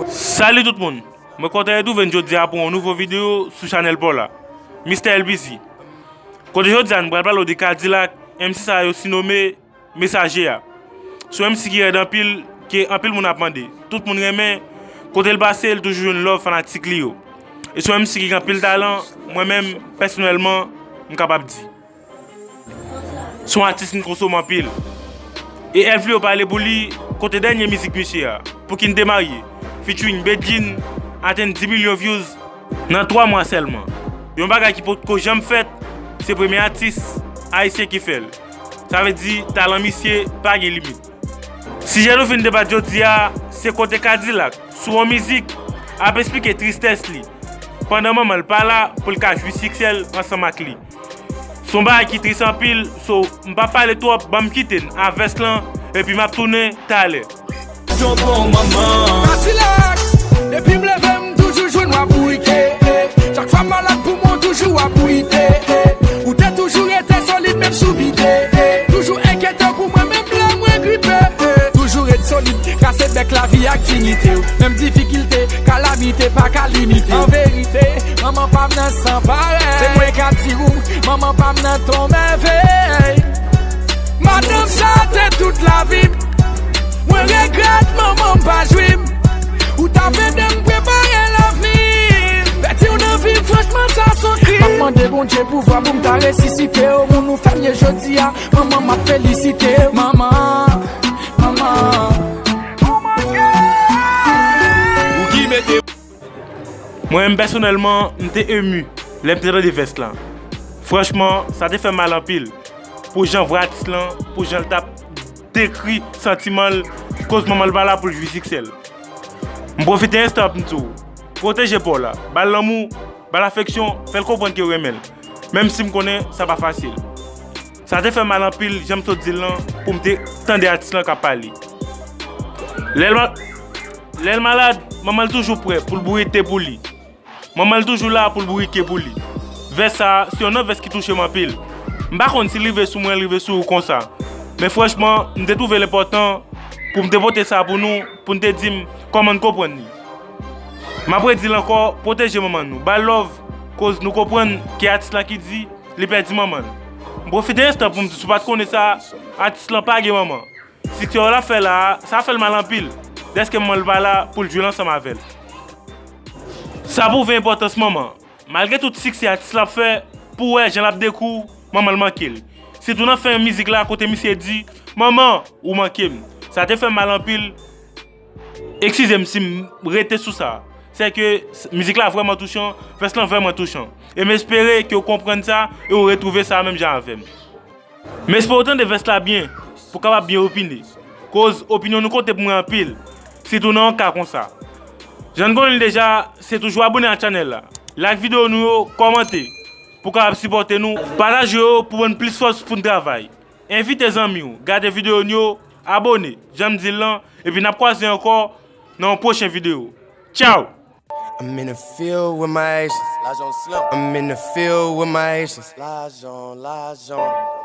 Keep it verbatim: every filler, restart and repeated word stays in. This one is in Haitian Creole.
Salut tout moun! Mwen kontan retwouve n jodi a pou yon nouvo videyo sou chanèl pa w la, Mister L B Z. Kote jodi a n pral pale w de Kadilak, M C sa yo sinome Mesaje a. Se yon M C ki rèd anpil, ke anpil moun ap mande. Tout moun renmen, kote l pase, l toujou jwenn love fanatik li yo. E se yon M C ki gen anpil talan, mwen menm, pèsonèlman, m kapab di. Se yon atis m konsome anpil. E L V O pale pou li, kote dènye mizik misye a, Pou ki n te marye, featuring Bedjine, atenn dis milyon views nan twa mwa sèlman. Yon bagay ki potko janm fèt, se premye atis ayisyen ki fè l. Sa vle di, talan misye pa gen limit. Sijè nou vin debat jodi a, se kote Kadilak, sou yon mizik, ap esplike tristès li, pandan manman l pa la pou l ka jwi siksè l ansanm ak li. Se yon bagay ki tris anpil, so, m p ap pale twòp, ban m kite n a vès lan, epi m ap tounen talè. Yon bon manman. Kadilak, depi m leve, m toujou jwenn w ap bouyike, eh. Chak fwa m malad pou mwen, w toujou w ap bouyite, eh. Ou te toujou rete solid, menm sou bite, eh. Toujou enkyete w pou mwen, menm lè mwen gripe, eh. Toujou ret solid, kase bèk lavi ak diyite w. Menm difikilte, kalamite pa ka limite. An verite, manman pa m nan san parèy. Se mwen k ap di w, manman pa m nan ton mèvèy. Madanm sa te tout lavi m. Mwen regrèt manman m pa jwi m. Ou t ap ede m prepare lavni. Pèdi w nan vi m, franchman, sa s on krim. M ap mande Bondye pouvwa pou m ta resisite w. Moun ou fè m ye jodi a, manman m ap felisite w. Manman, manman. Ou ki mete Mwen menm pèsonèlman, m te emu lè m te tande vès lan. Franchman, sa te fè m mal anpil. Pou jan vwa atis lan, pou jan l t ap dekri santiman l, koz manman l pa la pou l jwi siksè l. M pwofite enstan an pou m di w, pwoteje pa w la, ba l lanmou, ba l afeksyon, fè l konprann ke w renmen l, menm si m konnen sa pa fasil. Sa te fè m mal anpil, jan m sot di l lan, pou m te tande atis lan k ap pale. Lè l ma-, lè l malad, manman l toujou prè pou l boure te pou li. Manman l toujou la pou l bourike pou li. Vès sa a, se youn nan vès ki touche m anpil. M pa konn si l rive sou mwen, l rive sou ou konsa. Men franchman, m te twouve l enpòtan pou m te pote sa pou nou, pou n te di m kòman n konprann li. M ap redi l ankò, pwoteje manman nou, ba l love, koz nou konprann ke atis lan ki di li pèdi manman l. M pwofite enstan pou m di, si w pa t konnen sa, atis lan pa gen manman. Siksè w l ap fè la a, sa fè l mal anpil, dèske manman l pa la pou l jwi l ansanm avè l. Sa pwouve enpòtans manman. Malgre tout siksè atis la ap fè, pou w wè jan l ap dekri w, manman l manke l. Sitou nan fen mizik la kote misye di, "Manman, ou manke m." Sa te fè m mal anpil. Eskize m si m rete sou sa. Se ke s-, mizik la vrèman touchan, vès lan vrèman touchan. E m espere ke w konprann sa e w retwouve sa menm jan avè m. M espere w tande vès la byen pou w kapab byen opine. Koz opinyon nou konte pou mwen anpil, sitou nan yon ka konsa. Jan n konnen l deja, se toujou abòne ak chanèl la, like videyo nou yo, kòmante pou w kapab sipòte nou, pataje yo pou ban n plis fòs pou n travay. Envite zanmi w gade videyo n yo, abòne, jan m di l lan, epi n ap kwaze ankò nan yon pwochen videyo. Tchaw! I'm in the field with my aces. Lajan slanp. I'm in the field with my aces. Lajan, lajan.